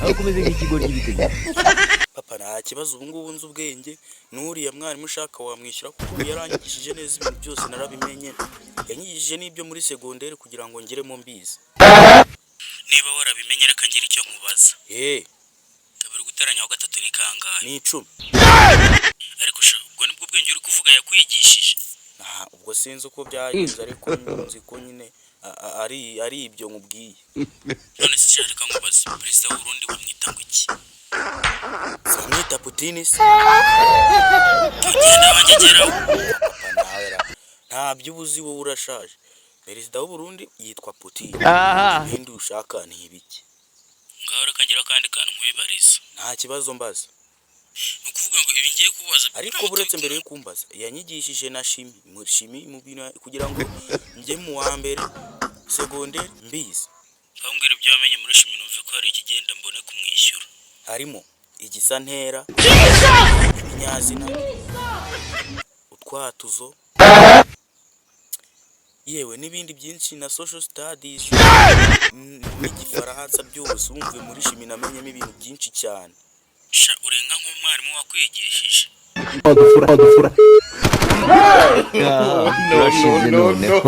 Aho kumeze nk'ikigoryi biteguye. Papa, nta kibazo, ubu ngubu nzi ubwenge. N'uriya mwarimu ushaka wamwishyura, kuko ubu yaranyigishije neza, ibintu byose narabimenye. Yanyigishije n'ibyo muri segonderi kugira ngo ngeremo mbizi. Niba warabimenye, reka ngire icyo nkubaza. Eh. Kabiri guteranyaho gatatu ni kangahe? Ni 10. Ariko sha, ubwo nibwo bwenge uri kuvuga yakwigishije? Aha, ubwo sinzi uko byagenze, ariko nzi ko nyine ari ibyo nkubwiye. None se sha, reka nkubaze, perezida w'Uburundi bamwita ngo iki? Samwita Putini se? Ugenda wangegeraho. Papa, nawe ra, ntabyo uba uzi, wowe urashaje. Perezida w'Uburundi yitwa Putin. Ibindi ushaka ni ibiki? Ngaho reka ngira akandi kantu nkwibariza. Nta kibazo, mbaza. Ni ukuvuga ngo ibi ngiye kubaza Ariko buretse, mbere yo kumbaza, yanyigishije na chimie, mu chimie, mu bintu kugira ngo njye mu wa mbere segonderi mbizi. Bambwira ibyo wamenye muri chimie, numve ko hari ikigenda, mbone kumwishyura. Harimo igisantera, ibinyazina, utwatuzo, yewe n'ibindi byinshi, na social studies n'igifaransa, byose. Wumve, muri chimie namenyemo ibintu byinshi cyane. Sha, urenga nk'umwarimu wakwigishije. Wadufura. Turashize noneho.